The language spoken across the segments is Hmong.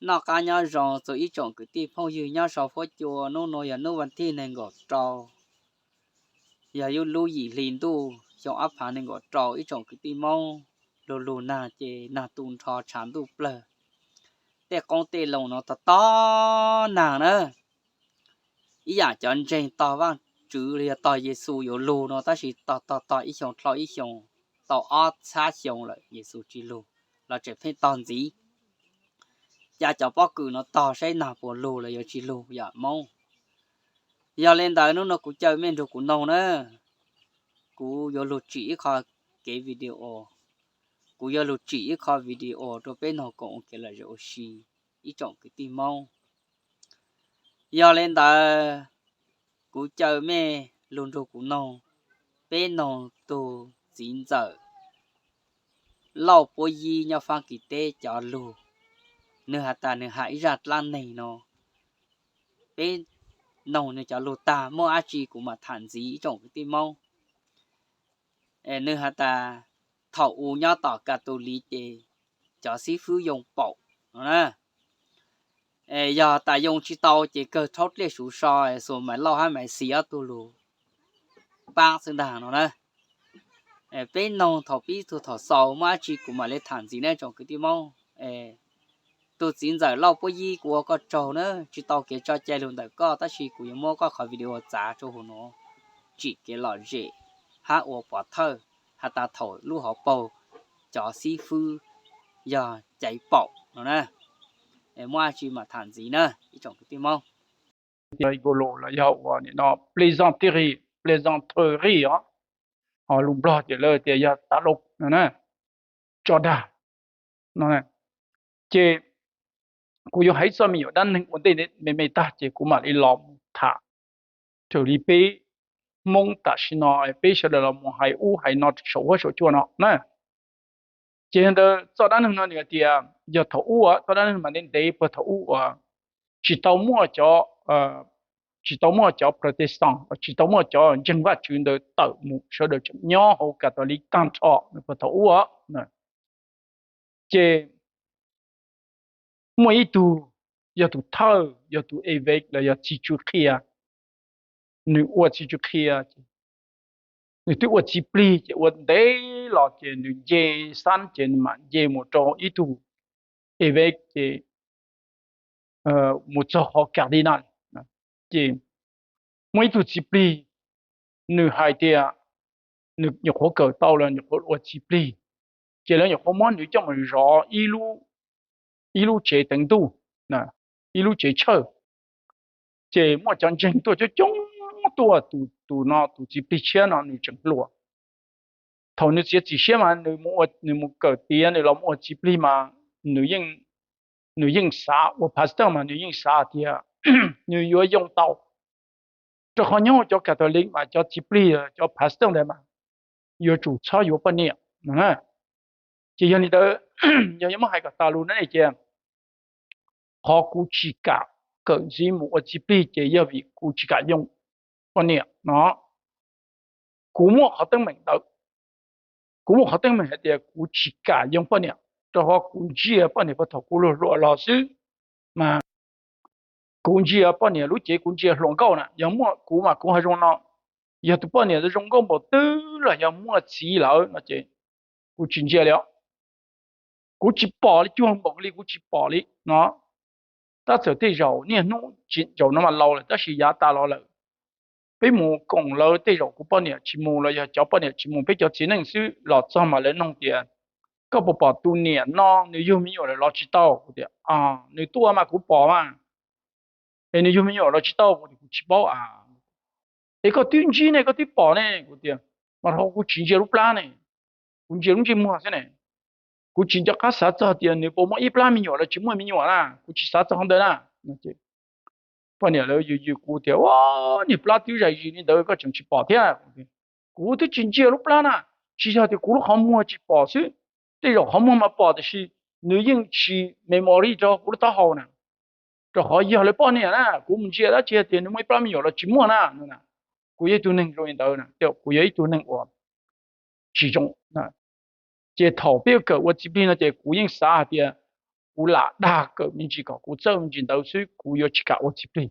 Noj qab nyob zoo txog ib tsoom kwv tij phooj ywg nyob sau fuab cua, hnub nuav yog hnub vas thij nees nkaum rau, yog yub lub yim hli ntuj xyoo ob phav nees nkaum rau. Ib tsoom kwv tij Moob, lug lug nag ces nag tu nrho tshav ntuj plawg, tej qoob tej loo no tog tog nag na. Ib yaam cov ntseeg tog Vaajtswv los yog tog Yexus yuav lug no, tab sis tog tog tog ib xyoo dlhau ib xyoo, tau ob txhab xyoo lawm Yexus tsis lug, los tseem pheej tog ntxiv. Ca cov pob kws no tog saib nag puas lug los yuav tsis lug yom Moob. Yog le ntawd hnub no kuv caw mej nrug kuv noog na, kuv yuav lug tsim ib qho kev video, kuv yuav lug tsim ib qho video rau peb noog koom ua kev lom zem ua si, ib tsoom kwv tij Moob. Yog le ntawd, kuv caw mej lug nrug kuv noog, peb noog tug txiv ntxawm Lauj Puab Yib nyob Faab Kis teb cov lug, nwg has tas nwg has ib zaj dlaab neeg no, peb noog nwg cov lug tag muaj dlaab tsi kuv mam tham ntxiv ib tsoom kwv tij Moob. Nwg has tas thaum u nyob tom Kas Tus Liv ces cov xib fwb yoo paum no na. Yog tas yoo tsis tau ces kawg rhaub dlej suv so, xuas Maiv Lauj hab Maiv Xis ob tug lug paab xwb ntaag no na. Peb noog thaum pib tug thaum xaus, muaj dlaab tsi kuv mam le tham ntxiv nawb tsoom kwv tij Moob. Tug txiv ntxawm Lauj Puab Yib, kuv ua koj tsaug na, tsis tau kev tso cai lug ntawm koj, tab sis kuv yuav muab koj qhov video txav rua huv nuav, tsim kev lom zem hab ua pov thawj has tas thaum lub hauv paug cov xib fwb yog caiv paum no na. Muaj dlaab tsi mam tham ntxiv na ib tsoom kwv tij Moob. Tias rigolo los yog ua nim no plaisanterie, plaisanterie os, ho lus Nplog ces lawv tias yog talo no na, tso dag no. Ces kuv yuav hais txoj me nyuam dab neeg ua ntej me me tag ces kuv mam li los mus tham raws li peb Hmoob tam sim no, peb sawv daws los mus hais ub hais no saum huab saum cua no na. Ces ntawd txoj dab neeg no nws tias yog thaum ub, txoj dab neeg mas ntev ntev puag thaum ub uas tsis tau muaj cov, tsis tau muaj cov Protestant, tsis tau muaj cov ntseeg Vajtswv ntawd tawm mus, sawv daws tseem nyob hauv Catholic tag nrho puag thaum ub. Ces muaj ib tug yog tus thawj, yog tus évêque los yog txiv tswv qhia, nws ua txiv tswv qhia, nws twb ua txiv plig ces ua ntev los ces nws nce xab ces nws mam nce mus rau ib tug évêque ces mus txog qhov cardinal. Ces muaj ib tug txiv plig, nws hais tias nws nyuam qhuav kawm tau los nyuam qhuav ua txiv plig, ces lawv nyuam qhuav muab nws coj mus zov ib lub tsev teev ntuj, ib lub tsev church. Ces muaj cov ntseeg tuaj coob coob tuaj, tus no tus txiv plig tshiab no nws tseem hluas. Thaum nws txiav txim siab mas nws mus kawm tiav, nws los mus ua txiv plig mas nws yeej xav, ua pastor mas nws yeej xav tias nws yuav yoo tau, rau qhov nyob cov Catholic mas cov txiv plig cov pastor ntawd mas yuav tsum txhob yuav poj niam no na. Ces yog li ntawd, yog yuav muab hais kom tas lus na ces qhov kuv tsis kam kawm ntxiv mus ua txiv plig ces yog vim kuv tsis kam yoo poj niam no. Kuv muaj qhov teeb meem ntawd, kuv muaj qhov teeb meem hais tias kuv tsis kam yoo poj niam, rau qhov kuv ntsia poj niam puag thaum kuv hluas hluas los xwb mas kuv ntsia poj niam lub cev kuv ntsia hluas nkauj na. Yog muaj kuv mas kuv ho zoo no, yog tus poj niam zoo nkauj npaum twg los yog muaj txiv lawm no ces kuv tsis ntsia li os. Kuv tsis pom li, cuag npaum li kuv tsis pom li no. Tab txawm tej zaum niaj hnub tsis zaum no mas laus lawm tab sis yav tas los lawm, peb mus koom lawv tej zaum kuv poj niam tsis mus los yog cov poj niam tsis mus, peb cov txiv neej xwb los txog mas lawv noog tias koj puas pom tus niam no nws yug me nyuam lawm los tsis tau? Kuv tias nws tuaj mas kuv pom mas, es nws yug me nyuam los tsis tau? Kuv tias kuv tsis paub a. Es koj twb ntsib ne, koj twb pom ne? Kuv tias mas rau qhov kuv tsis ntsia lub plab ne, kuv ntsia lub ntsej muag xwb ne. Kuv tsis nco qab xav txog tias nws puas muaj ib plab me nyuam los tsis muaj me nyuam na, kuv tsis xav txog qhov ntawd na. Poj niam lawv yws yws kuv tias ua, niag plab twb zais zis li ntawd koj tseem tsis pom thiab. Kuv twb tsis ntsia lub plab na, tsis yog tias kuv lub qhov muag tsis pom xwb, tej zaum qhov muag mas pom tiam sis nws yeej tsis memory rau kuv lub taub hau na. Rau qhov yog lawv poj niam na, kuv mus ntsia dab tsi tias nws muaj ib plab me nyuam los tsis muaj na. Kuv yog ib tug neeg zoo li ntawd, kuv yog ib tug neeg uas tsis zoo. Ces thaum peb kawm ua txiv plig no ces kuv yeej xav hais tias kuv lam dag kawm me ntsis kom kuv txawj me ntsis ntawd xwb, kuv yuav tsis kam ua txiv plig.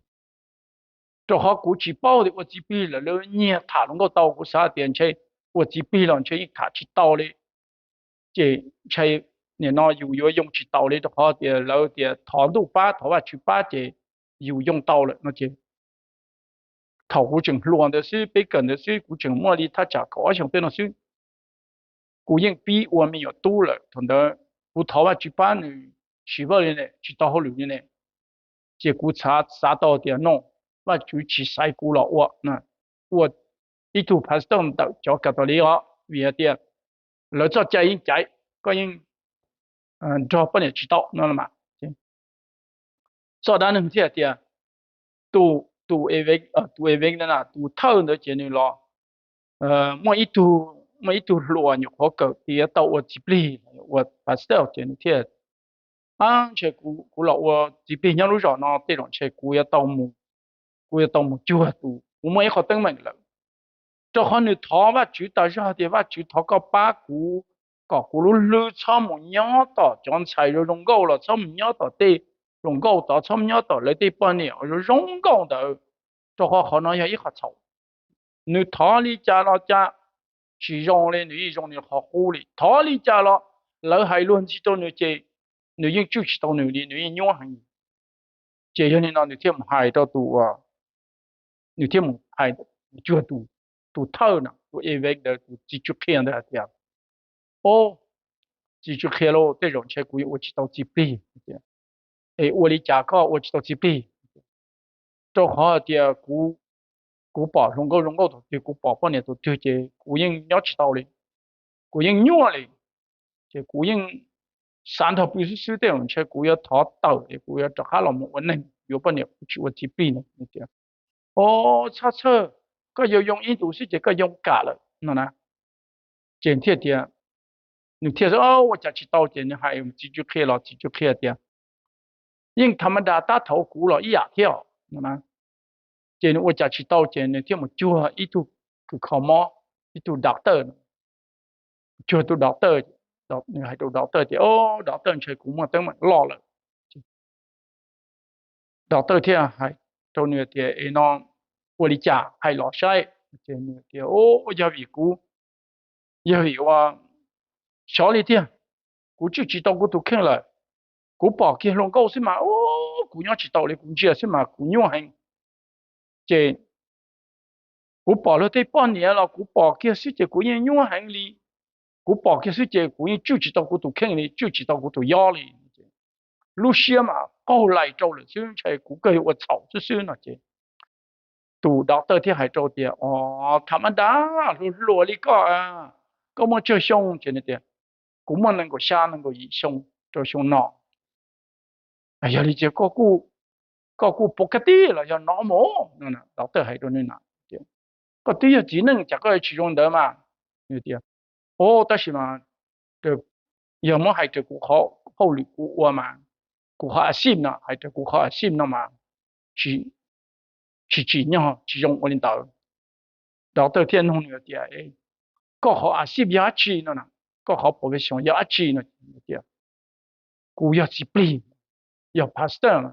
Rau qhov kuv tsis paub tias ua txiv plig lawm lawv nyiag tham hluas nkauj tau, kuv xav tias ntshe ua txiv plig los ntshe yeej tham tsis tau li, ces ntshe nim no yus yuav yoo tsis taus li, rau qhov tias lawv tias thov ntuj pab thov Vajtswv pab ces yus yoo tau lawm no ces thaum kuv tseem hluas ntawd xwb, peb kawm ntawd xwb, kuv tseem muaj li thaj tsam kaum ob xyoos tej no xwb, kuv yeej pib ua me nyuam tub lawm. Thaum ntawd kuv thov Vajtswv pab nws tsis vaj li ne, tsis tau hauj lwm li ne, ces kuv xav tau tias no, Vajtswv tsis xaiv kuv los ua, ua ib tug pastor ntawm cov Catholic os, vim hais tias lawv txoj cai yeej caiv, koj yeej nrog poj niam tsis tau no mas. Txoj dab neeg thiaj tias, tus tus tus event na, tus thawj ntawd ces nws los muaj ib tug, muaj ib tug hluas nyuam qhuav kawm tiav tau ua txiv plig, ua pastor ces nws thiaj, a, ntshe kuv los ua txiv plig nyob lub zos no tej zaum ntshe kuv yuav tau mus, kuv yuav tau mus cuag tus, kuv muaj ib qho teeb meem lawm. Rau qhov nws thov Vajtswv tas zog tias Vajtswv thov koj pab kuv kom kuv lub hlwb txhob mus nyob tom cov ntxhais zoo zoo nkauj los txhob mus nyob tom tej hluas nkauj tod, txhob mus nyob tom lawv tej poj niam zoo zoo nkauj ntawd, rau qhov qhov no yog ib qho txhaum. Nws thov li cas los cas tsis zoo li, nws yeej zoo nws qhov qub li. Thov li cas los lawv hais luag ntxhi rau nws ces nws yeej tswj tsis tau nws li, nws yeej nyuaj heev. Ces yog li no nws thiaj mus hais rau tus, nws thiaj mus hais, mus cuag tus, tus thawj no, tus event ntawd, tus txiv tswv qhia ntawd hais tias, o, txiv tswv qhia lauj, tej zaum ntshe kuv yuav ua tsis tau txiv plig. Es ua li cas koj ua tsis tau txiv plig? Rau qhov hais tias kuv, kuv pom hluas nkauj zoo nkauj thaum twg, kuv pom poj niam thaum twg ces kuv yeej nyob tsis tau li, kuv yeej nyuaj li. Ces kuv yeej xav nrog pw xwb xwb, tej zaum ntshe kuv yuav thov tawm es kuv yuav rov qab los mus ua neeg, yuav poj niam, kuv tsis ua txiv plig no tias. O, txhob txhawj, koj yuav yoo ib ntus xwb ces koj yoo kam lawm no na. Ces thiaj tias, nws thiaj ua cas tsis tau ces nws hais txiv tswv qhia los txiv tswv qhia tias, yeej tham ma das tab thaum kuv los ib yam thiab os no na. Ces nws ua cas tsis tau ces nws thiaj mus cuag ib tug kws kho mob, ib tug doctor, cuag tus doctor, nws hais rau doctor tias, o, doctor, ntshe kuv muaj teeb meem loj lawm. Doctor thiaj hais rau nws tias, es no ua li cas hais los saib. Ces nws tias, o, yog vim kuv, yog vim ua, xyov li tiag, kuv tswj tsis tau kuv tus kheej lawm. Kuv pom kiag hluas nkauj xwb mas, o, kuv nyob tsis tau li, kuv ntsia xwb mas kuv nyuaj heev. Ces kuv pom luag tej poj niam los kuv pom kiag xwb ces kuv yeej nyuaj heev li. Kuv pom kiag xwb ces kuv yeej tswj tsis tau kuv tus kheej li, tswj tsis tau kuv tus yob li. Lub siab mas qaug lais rau lawm xwb, ntshe kuv kawg yuav ua txhaum xwb xwb no ces tus doctor thiaj hais rau tias, o, tham ma das, hluas hluas li koj, koj muaj tsawg xyoo? Ces nws tias, kuv muaj nees nkaum xya nees nkaum yim xyoo rau xyoo no. Yog li ces koj kuj pov ka tij los yog no mus no. Doctor hais rau nws na, koj twb yog txiv neej cas koj tsis zoo ntawd mas. Nws tias, o, tab sis mas yog muab hais raws kuv qhov hauj lwm kuv ua mas, kuv qhov a sij no, hais raws kuv qhov a sij no mas tsis tsim nyog tsis zoo ua li ntawd. Doctor thiaj nug nws tias, koj qhov a sij yog dab tsi no na? Koj qhov profession yog dab tsi no? Tias, kuv yog txiv plig, yog pastor no.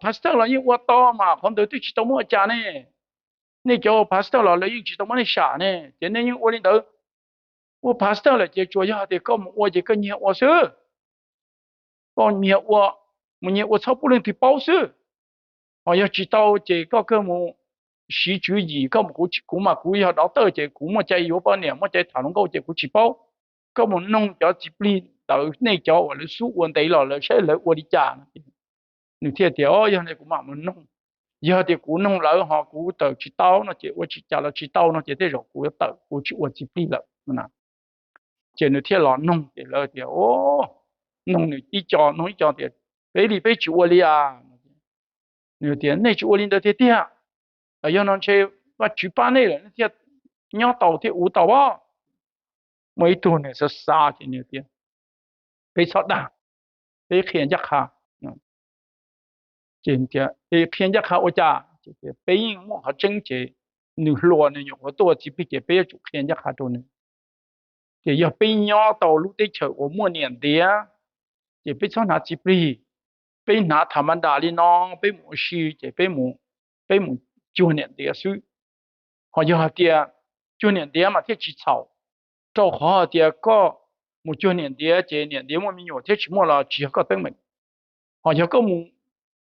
Pastor los yeej ua tau mas, qhov ntawd twb tsis tau muab ua cas ne. Nej cov pastor los lawv yeej tsis tau muab nej sam ne, ces nej yeej ua li ntawd. Ua pastor lawm ces tsuas yog tias koj mus ua ces koj nyiag ua xwb. Koj nyiag ua, mus nyiag ua txhob pub leej twg paub xwb. Ho yog tsis tau ces koj kawg mus siv tswv yim, koj mus, kuv mas kuv yog doctor ces kuv muaj cai yuav poj niam, muaj cai tham hluas nkauj ces kuv tsis paub. Koj mus noog cov txiv plig ntawd, nej cov uas lawv xub ua ntev los lawv saib lawv ua li cas no. Nws thiaj tias, o, yog li kuv mam mus noog. Yog tias kuv noog lawv ho kuv tawm tsis tau no ces ua tsis cas los tsis tau no ces tej zaum kuv yuav tawm, kuv tsis ua txiv plig lawm. Ces nws thiaj los noog ces lawv tias, o, noog nws ib co, noog ib co tias, peb li peb tsis ua li as. Nws tias, nej tsis ua li ntawd tiag tiag, yog no ntshe Vajtswv pab nej lawm nej thiaj nyob tau thiaj ua tau as. Muaj ib tug nws xav xav ces nws tias, peb txhob dag, peb qhia ncaj qha. Ces qhia ncaj qha ua cas? Peb yeej muaj qhov tseeb ces nws hluas nws nyuam qhuav tuaj ua txiv plig ces peb yuav tsum qhia ncaj qha rau nws. Ces yog peb nyob tau lub teb chaws uas muaj niam ntiav, ces peb txhob hnav txiv plig, peb hnav tham ma das li no, peb mus ua si ces peb mus, peb mus cuag niam ntiav xwb. Ho yog hais tias cuag niam ntiav mas thiaj tsis txhaum, rau qhov hais tias koj mus cuag niam ntiav ces niam ntiav muaj me nyuam thiab tsis muaj los tsis yog koj teeb meem. Ho yog koj mus,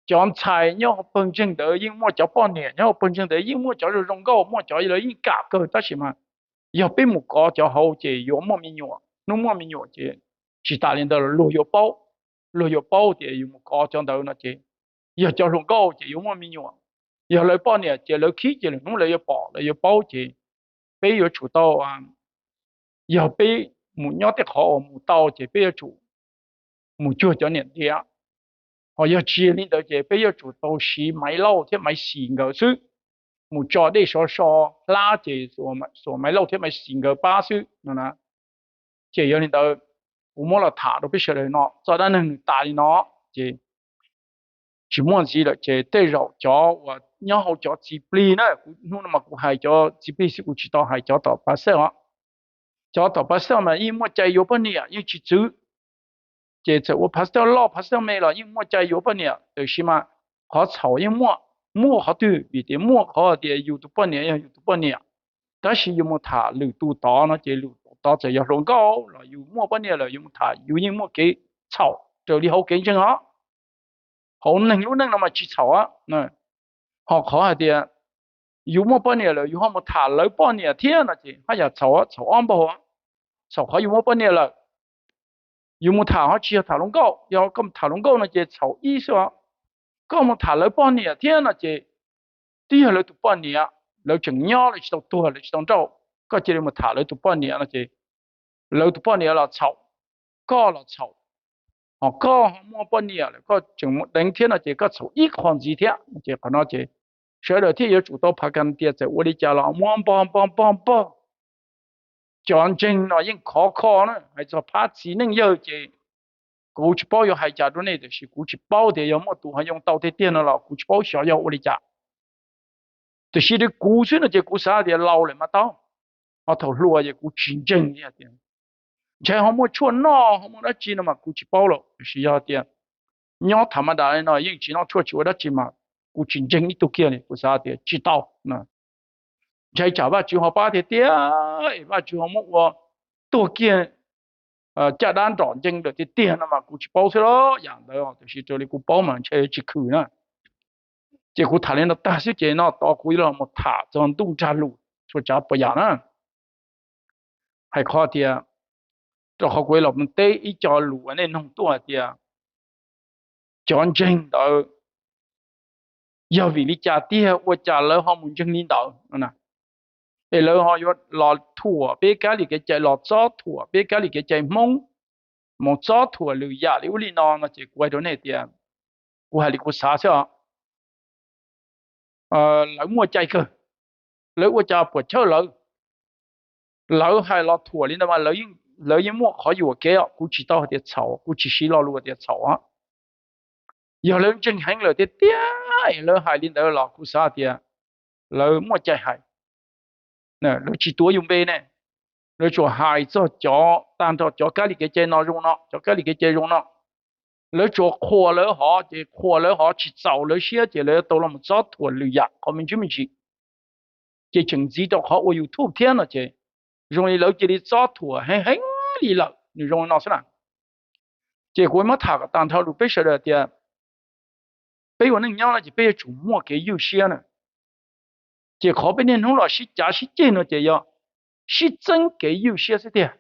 cov ntxhais nyob hauv pawg ntseeg ntawd yeej muaj cov poj niam, nyob hauv pawg ntseeg ntawd yeej muaj cov zoo zoo nkauj, muaj cov lawv yeej kam kawg, tab sis mas yog peb mus kov cov hauv ces yuav muaj me nyuam, hnub muaj me nyuam ces tsis tas li ntawd luag yuav paub, luag yuav paub tias yus mus kov cov ntawd no ces yog cov hluas nkauj ces yuav muaj me nyuam, yog lawv poj niam ces lawv khib ces lwm hnub lawv yuav pom lawv yuav paub ces peb yuav tsum tau, yog peb mus nyob tej qhov uas mus tau ces peb yuav tsum mus cuag cov niam ntiav. Ho yog tsis li ntawd ces peb yuav tsum tau siv Maiv Lauj thiab Maiv Xis nkawd xwb, mus tso dej sov so hlab ces xuas Maiv Lauj thiab Maiv Xis nkawd pab xwb no na. Ces yog li ntawd, kuv muab los tham rau peb sawv daws no, txoj dab neeg nws tas li no ces tsis muaj ntxiv lawm ces tej zaum cov uas nyob hauv cov txiv plig na, kuv hnub no mas kuv hais cov txiv plig xwb, kuv tsis tau hais cov tom pastor os. Cov tom pastor mas yeej muaj cai yuav poj niam yeej tsis txwv, ces txawm ua pastor loj pastor me los yeej muaj cai yuav poj niam, tiam sis mas qhov txhaum yeej muaj, muaj qhov twg vim tias muaj qhov tias yus tus poj niam yog yus tus poj niam, tab sis yus mus tham lwm tus tod no ces lwm tus tod txawm yog hluas nkauj los yus muaj poj niam lawm yus mus tham yus yeej muaj kev txhaum raws li hauv kev ntseeg os. Hauv neeg lub neej no mas tsis txhaum. Ho qhov hais tias yus muaj poj niam lawm yus ho mus tham lawv poj niam thiab no ces haj yam txhaum, txhaum ob npaug. Txhaum qhov yus muaj poj niam lawm, yus mus tham ho tsis yog tham hluas nkauj, yog koj mus tham hluas nkauj no ces txhaum ib xwb os. Koj mus tham lawv poj niam thiab no ces twb yog lawv tus poj niam, lawv tseem nyob lawv tsis tau tuag lawv tsis tau nrauj, koj cia li mus tham lawv tus poj niam no ces lawv tus poj niam los txhaum, koj los txhaum. Ho koj ho muaj poj niam lawm koj tseem mus deev thiab no ces koj txhaum ib qho ntxiv thiab no ces qhov no ces sawv daws thiaj yuav tsum tau phav kas tias txawm ua li cas los muab npog npog npog npog. Cov ntseeg no yeej khov kho na, hais txog phab txiv neej yawg ces kuv tsis paub yuav hais cas rau nej, tiam sis kuv tsis paub tias yog muaj tus ho yoo tau tiag tiag no los kuv tsis paub xyov yog ua li cas. Tiam sis kuv xwb no ces kuv xav tias laus lawm mas tau, ho thaum hluas ces kuv tsis ntseeg li tias ntshai ho muaj tshuaj noj ho muaj dab tsi no mas kuv tsis paub lawm, tiam sis yog tias nyob tham ma das li no yeej tsis noj tshuaj tsis ua dab tsi mas kuv tsis ntseeg ib tug kiag li, kuv xav tias tsis tau. Ntshai tsam Vajtswv ho pab tiag tiag es Vajtswv ho muab ua tuag kiag caj dab nrom ncees lawm tiag tiag no mas kuv tsis paub xwb los yam ntawd, tiam sis raws li kuv paub mas ntshai tsis khwm na. Ces kuv tham li no tag xwb ces no tod kuv yuav los mus tham txog ntuj nrag lus txhua tsav puas yam na. Hais qhov tias, rau qhov kuv los mus teb ib co lus uas nej noog tuaj hais tias cov ntseeg ntawd yog vim li cas tiag ua cas lawv ho mus ntseeg li ntawd no, es lawv ho yuav los thuam peb kab li kev cai, los txob thuam peb kab li kev cai Hmoob, mus txob thuam lwm yam li ub li no no ces kuv hais rau nej tias, kuv hais li kuv xav xwb os. Lawv muaj cai kawg, lawv ua cas puam chawj lawv. Lawv hais los thuam li ntawd mas lawv yeej muaj qhov yuam kev os, kuv tsis tau hais tias txhaum, kuv tsis siv lo lus tias txhaum. Yog lawv ntseeg heev lawm tiag tiag es lawv hais li ntawd los kuv xav tias lawv muaj cai hais. Lawv tsis tuav yus npe ne, lawv tsuas hais txog cov tag nrho cov kab li kev cai no zoo no, cov kab li kev cai zoo no. Lawv tsuas qhuas lawv hov ces qhuas lawv hov tsis txaus lawv siab ces lawv tau los txob thuam lwm yam qhov me ntsis me ntsis. Ces tseem ntxiv rau qhov ua YouTube thiab no ces zoo li lawv cia li txob thuam heev heev li lawm, nws zoo li no xwb na. Ces kuv muab tham kom tag nrho rau peb sawv daws tias peb ua neej nyob no ces peb yuav tsum muaj kev ywj siab na. Ces qhov peb niaj hnub los sib cav sib ceg no ces yog sib txeeb kev ywj siab xwb tiag.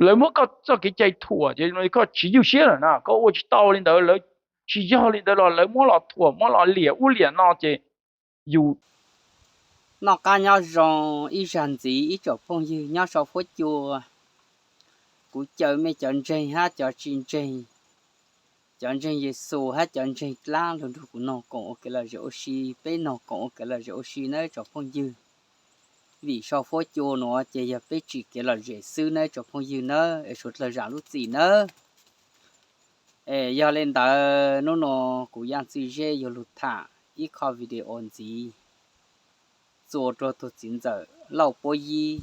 Lawv muab koj txoj kev cai thuam ces koj tsis ywj siab lawm na, koj ua tsis tau li ntawd, lawv tsis yog li ntawd los lawv muab los thuam muab los liam ub liam no ces yus noj qab nyob zoo ib zag ntxiv ib tsoom phooj ywg nyob sau fuab cua. Kuv caw mej cov ntseeg hab cov tsis ntseeg, cov ntseeg Yexus hab cov ntseeg dlaab lug nrug kuv noog koom ua kev lom zem ua si, peb noog koom ua kev lom zem ua si nawb tsoom phooj ywg. Vim sau fuab cua nuav ces yog peb tsim kev lom zem xwb nawb tsoom phooj ywg nawb, es suav dlawg zaam lub txim nawb. Es yog le ntawd nub nua kuv Yaaj Txwj Zeb yuav lug tham ib qho video ntxiv txua rua tug txiv ntxawm Lauj Puab Yib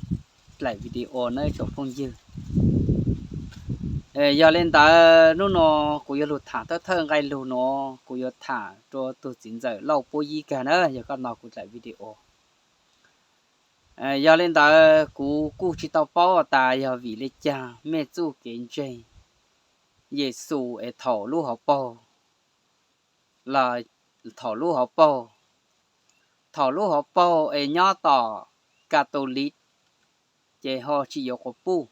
dlaim video na ib tsoom phooj ywg. Yog li ntawd hnub no kuv yuav lug tham thawj thawj nqai lug no, kuv yuav tham rua tug txiv ntxawm Lauj Puab Yib kag na, yog koj no kuv dlaim video. Yog li ntawd kuv kuj tsis tau paub tas yog vim li caag mej txuj kev ntseeg Yexus es thaum lub hauv paug, los thaum lub hauv paug, thaum lub hauv paug es nyob tom Catholic ces ho tsis yuav quas puj,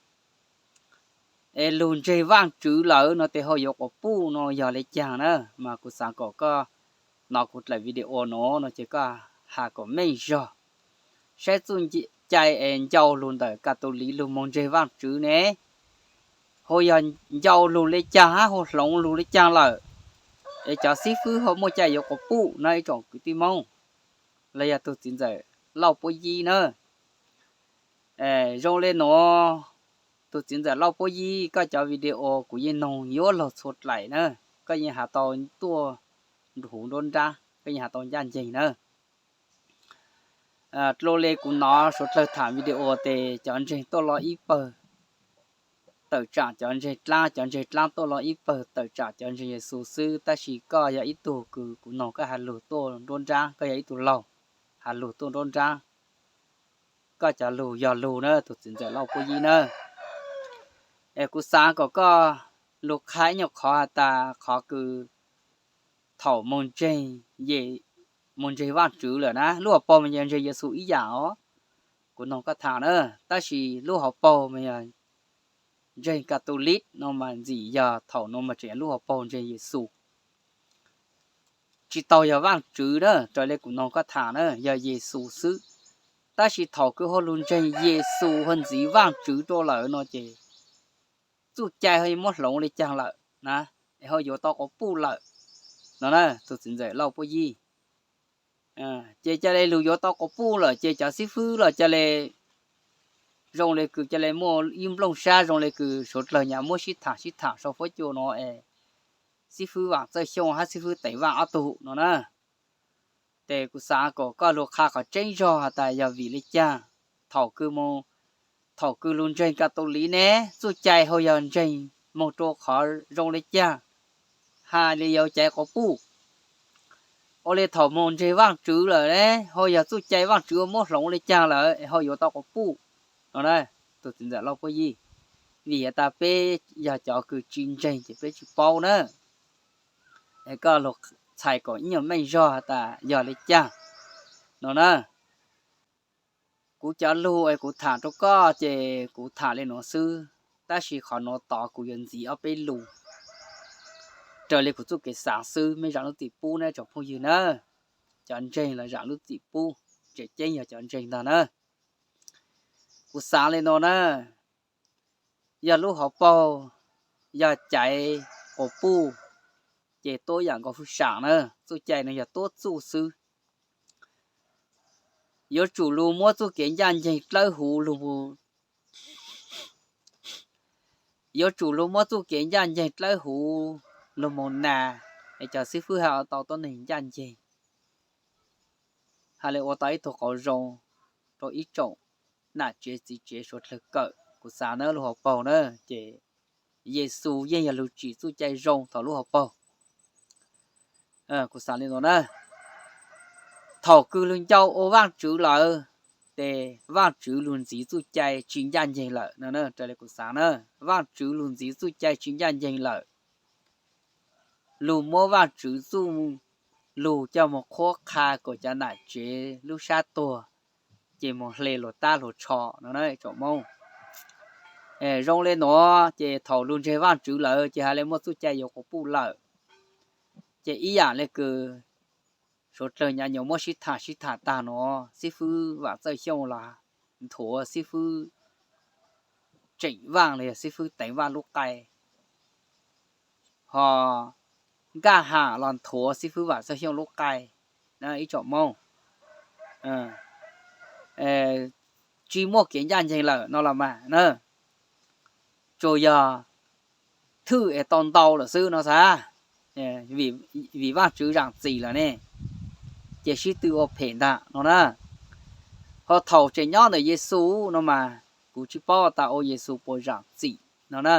es lug ntseeg Vaajtswv lawm no tes ho yuav quas puj no yog li caag na, mas kuv xaav kom koj nov kuv dlaim video no no ces koj has kom meej zog saib txuj cai es ncau lug ntawm Catholic lug moog ntseeg Vaajtswv ne, ho yog ncau lug li caag hab ho hloov lug li caag lawm, es cov xib fwb ho muaj cai yuav quas puj na ib tsoom kwv tij Moob, los yog tug txiv ntxawm Lauj Puab Yib na. Zoo li nuav, tug txiv ntxawm Lauj Puab Yib, koj cov video kuv yeej noog yuav luag txhua dlaim na, koj yeej has tau tuaj huv nruab nrab, koj yeej has tau ncaj nceeg na. Dlua li kuv nov suav dlawg tham video tes cov ntseeg tuaj lo ib pawg, tawm tsaam cov ntseeg dlaab, cov ntseeg dlaab tuaj lo ib pawg, tawm tsaam cov ntseeg Yexus xwb, tab sis koj yog ib tug kws kuv noog koj has lug tuaj nruab nrab, koj yog ib tug laug has lug tuaj nruab nrab, koj cov lug yog lug na tug txiv ntxawm Lauj Puab Yib na. Es kuv xaav kom koj lug qha ib nyuag qhov has tas qhov kws thaum moog ntseeg, moog ntseeg Vaajtswv lawm na, lub hauv paug mas yog ntseeg Yexus ib yaam os, kuv noog koj tham na, tab sis lub hauv paug mas yog ntseeg Catholic no mas ntxim yog thaum nuav mas tseem lub hauv paug ntseeg Yexus, tsis tau yog Vaajtswv na, raws li kuv noog koj tham na yog Yexus xwb. Tab sis thaum kws ho lug ntseeg Yexus ho ntxiv Vaajtswv rua lawm no ces txuj cai ho muab hloov li caag lawm na, es ho yuav tau quas puj lawm no na tug txiv ntxawm Lauj Puab Yib. Ces ca le lug yuav tau quas puj lawm ces cov xib fwb los ca le zoo li kws ca le muaj ib nplooj sab zoo li kws suav dlawg nyam muab sib tham sib tham sau fuab cua no es xib fwb Vaam Txawj Xyooj hab xib fwb Teev Vaaj ob tug no na. Ces kuv xaav kom koj lug qha qhov tseeb zog has tas yog vim li caag thaum kws, thaum kws lug ntseeg Catholic ne txuj cai ho yog ntseeg moog rua qhov zoo li caag, hais li yog caiv quas puj. Ua li thaum moog ntseeg Vaajtswv lawm ne ho yog txuj cai Vaajtswv muab hloov li caag lawm es ho yuav tau quas puj no na tug txiv ntxawm Lauj Puab Yib. Vim has tas peb yog cov kws tsis ntseeg ces peb tsis paub na. Es koj lug txhais kom ib nyuag meej zog has tas yog li caag no na. Kuv cov lug es kuv tham rua koj ces kuv tham li nuav xwb, tab sis qhov nuav tod kuv yuav ntxiv ob peb lug raws li kuv txuj kev xaav xwb, mej zaam lub txim pub na tsoom phooj ywg na. Cov ntseeg los zaam lub txim pub, tseem ceeb yog cov ntseeg ntag na. Kuv xaav li no na, yog lub hauv paug yog caiv quas puj ces tuab yaam nkaus fuj saam na, txuj cai no yog tuab txuj xwb. Yuav tsum lug muab txuj kev ncaj nceeg dlawb huv lug, yuav tsum lug muab txuj kev ncaj nceeg dlawb huv lug moog nas, es cov xib fwb hab tau tuab neeg ncaj nceeg, hab le ua tau ib tug qauv zoo rau ib tsoom nam tsev txiv tsev suav dlawg kawm. Kuv xaav na lub hauv paug na ces Yexus yeej yog lug tsim txuj cai zoo thaum lub hauv paug. Kuv xaav li no na, thaum kws lug ncau ua Vaajtswv lawm, ces Vaajtswv lug ntxiv txuj cai tsis ncaj nceeg lawm no, raws li kuv xaav na, Vaajtswv lug ntxiv txuj cai tsis ncaj nceeg lawm. Lug muab Vaajtswv txuj lug coj moog qhuab qha kuas cov nam tsev lub sab tuag, ces moog hle luas tab luas tsho no na tsoom Moob. Zoo li nuav ces thaum lug ntseeg Vaajtswv lawm ces has le muaj txuj cai yuav quas puj lawm. Ces ib yaam le kws suav dlawg nyam nyuas muab sib tham sib tham tag nuav, xib fwb Vaam Txawj Xyooj los nthuav xib fwb Tseem Vaaj los yog xib fwb Teev Vaaj lub qai, ho Nkaj Ham los nthuav xib fwb Vaam Txawj Xyooj lub qai, ib tsoom Moob. Tsis muaj kev ncaj nceeg lawm no los mas na, tsuas yog thwj es tau ntau lawm xwb no xav, vim Vaajtswv zaam txim lawm ne, ces sib tw ua phem ntag no na. Ho thaum tseem nyob ntawm Yexus no mas kuv tsis paub tas ua Yexus puas zam txim no na.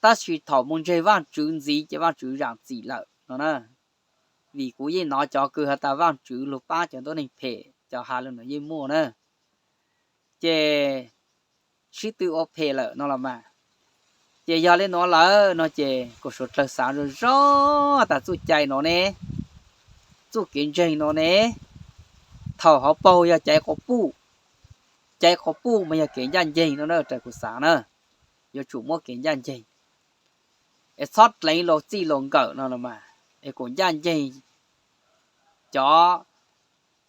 Tab sis thaum mus ntseeg Vaajtswv ntxiv ces Vaajtswv zam txim lawm no na. Vim kuv yeej nov cov kws has tas Vaajtswv lug paab cov ntuj neeg phem, cov has lug nuav yeej muaj na. Ces sib tw ua phem lawm no los mas. Ces yog le nuav lawm no ces kuas suav dlawg xaav zoo zoo tas txuj cai nuav ne, txuj kev ntseeg nuav ne, thaum hauv paug yog caiv quas puj, caiv quas puj mas yog kev ncaaj nceeg no na, raws kuv xaav na, yuav tsum muab kev ncaaj nceeg es txhob dleev luas txij luas nkawm no los mas, es kuas ncaaj nceeg cov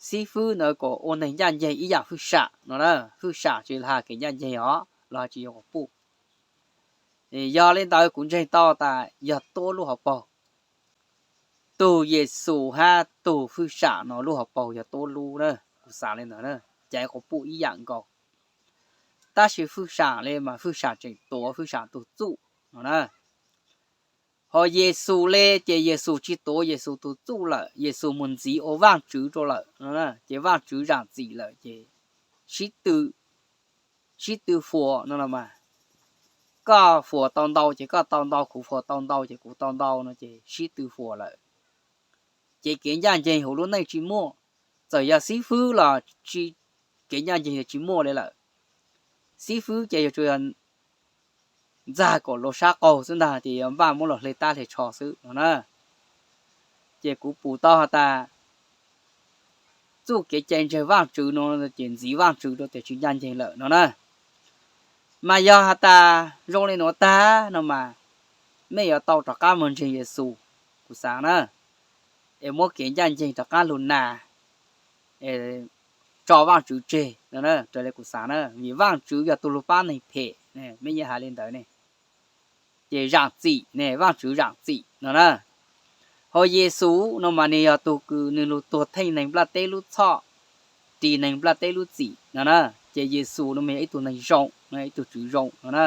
xib fwb ntawd kuas ua neeg ncaaj nceeg ib yaam fwj sam no na. Fwj sam tsis has kev ncaaj nceeg os, los tsis yog quas puj. Yog le ntawd kuv ntseeg tau tas yog tuab lub hauv paug, tug Yexus hab tug fwj sam no lub hauv paug yog tuab lub na. Kuv xaav le ntawd na, caiv quas puj ib yaam nkaus. Tab sis fwj sam le mas fwj sam tseem tuav fwj sam tug txuj no na. Ho Yexus le ces Yexus tsis tuav Yexus tug txuj lawm, Yexus mus ntxiv ua Vaajtswv rua lawm no, ces Vaajtswv zam txim lawm ces sib tw, sib tw fuas no los mas. Koj fuas tau ntau ces koj tau ntau, kuv fuas tau ntau ces kuv tau ntau no ces sib tw fuas lawm. Ces kev ncaaj nceeg huv lub neej tsis muaj, txawm yog xib fwb los tsis, kev ncaaj nceeg tsis muaj le lawm. Xib fwb ces yuav tsum yog ntxag kom luas sab qaug xwb ntag, ces yuav npaj muab luas hle tab hle tsho xwb no na. Ces kuv pum tau has tas txuj kev cai ntseeg Vaajtswv no ces ntxiv Vaajtswv rua tias tsis ncaaj nceeg lawm no na. Mas yog has tas zoo le nuav tag no mas mej yuav tau rov qab moog ntseeg Yexus, kuv xaav na, es muab kev ncaaj nceeg rov qab lug nas, tso Vaajtswv tseg no, raws le kuv xaav na, vim Vaajtswv yog tug lug paab neeg phem, mej yeej has le ntawd ne. Ces zam txim ne, Vaajtswv zam txim no na. Ho Yexus no mas nwg yog tug kws nwg lug tuag theej neeg nplaj teb lub txhoj, ris neeg nplaj teb lub txim no na. Ces Yexus no mas yog ib tug neeg zoo, ib tug tswv zoo no na.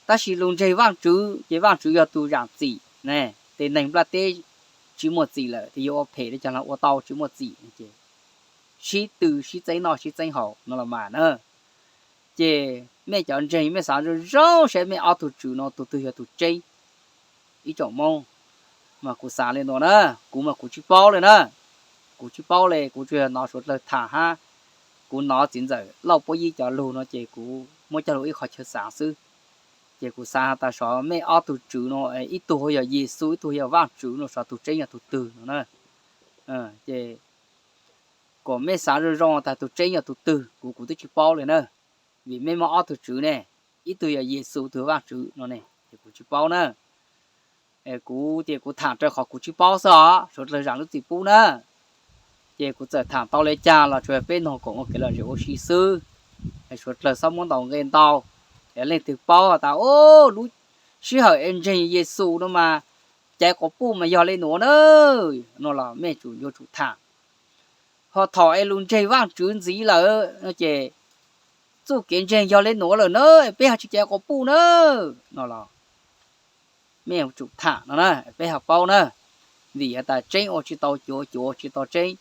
Tab sis lug ntseeg Vaajtswv ces Vaajtswv yog tug zam txim ne, tes neeg nplaj teb tsis muaj txim lawm, tes yuav ua phem le caag los ua tau tsis muaj txim ces sib tw sib txeeb noj sib txeeb haus no los mas na. Ces mej cov ntseeg mej xaav zoo zoo saib mej ob tug tswv no tug twg yog tug tseeb. Ib tsoom Moob, mas kuv xaav le nuav na, kuv mas kuv tsis paub le na. Kuv tsis paub le, kuv tsuas yog nov suav dlawg tham hab kuv nov txiv ntxawm Lauj Puab Yib cov lug no ces kuv muab coj lug ib qhov chaw xaav xwb. Ces kuv xaav has tas sov mej ob tug tswv no, ib tug yog Yexus ib tug yog Vaajtswv no, sov tug tseeb yog tug twg no na. Ces kom mej xaav zoo zoo tas tug tseeb yog tug twg, kuv kuv twb tsis paub le na. Vim mej muaj ob tug tswv ne, ib tug yog Yexus, tug Vaajtswv no ne, ces kuv tsis paub na. Kuv tias kuv tham rau qhov kuv tsis paub xwb os, suav dlawg zam lub txim pub na. Ces kuv txawm tham tau le caag los tsuas yog peb noog koom ua kev lom zem ua si xwb. Suav dlawg xob muab ntaus nqe ntau. Leej twg paub has tas, o, lub sij hawm es ntseeg Yexus no mas caiv quas puj mas yog le nuav na, no los mej tsum yuav tsum tham. Ho thaum es lug ntseeg Vaajtswv ntxiv lawm no ces txuj kev ntseeg yog le nuav lawm na, peb ho tsis caiv quas puj na, no los mej yuav tsum tham no na, peb ho paub na. Vim has tas tseeb ua tsis tau cuav, cuav ua tsis tau tseeb.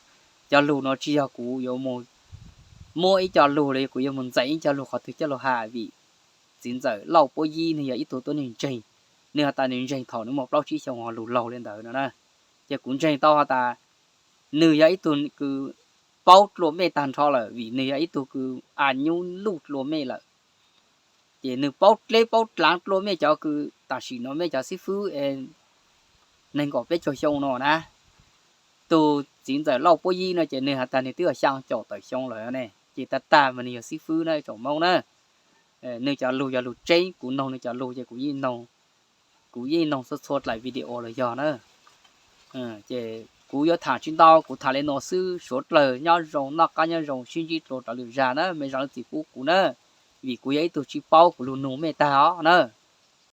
Cov lug no tsis yog kuv yuav mus muab ib co lug los yog kuv yuav mus ntxeev ib co lug qhov twg coj lug has, vim txiv ntxawm Lauj Puab Yib nwg yog ib tug tuab neeg ntseeg. Nwg has tas nwg ntseeg thaum nwg muaj plaub tsib xyoo ho lug laug le ntawd no na. Ces kuv ntseeg tau has tas nwg yog ib tug kws paub dlua mej tag nrho lawm, vim nwg yog ib tug kws a nyub luj dlua mej lawm. Ces nwg paub dleb paub dlaav dlua mej cov kws tam sim no mej cov xib fwb es neeg nkaum peb caug xyoo no na. Tug txiv ntxawm Lauj Puab Yib no ces nwg has tas nwg twb yog xyaa caum tawm xyoo lawm ne, ces tag tag mas nwg yog xib fwb na, tsoom Moob na. Nwg cov lug yog lug tseeb, kuv noog nwg cov lug ces kuv yeej noog, kuv yeej noog txhua txhua dlaim video los yog na. Ces kuv yuav tham tsis ntau, kuv tham le nuav xwb, suav dlawg nyob zoo, noj qab nyob zoo, sib ntsib dlua rau lwm zag na, mej zam lub txim pub kuv na, vim kuv yog ib tug tsis paub, kuv lug nug mej tag os na.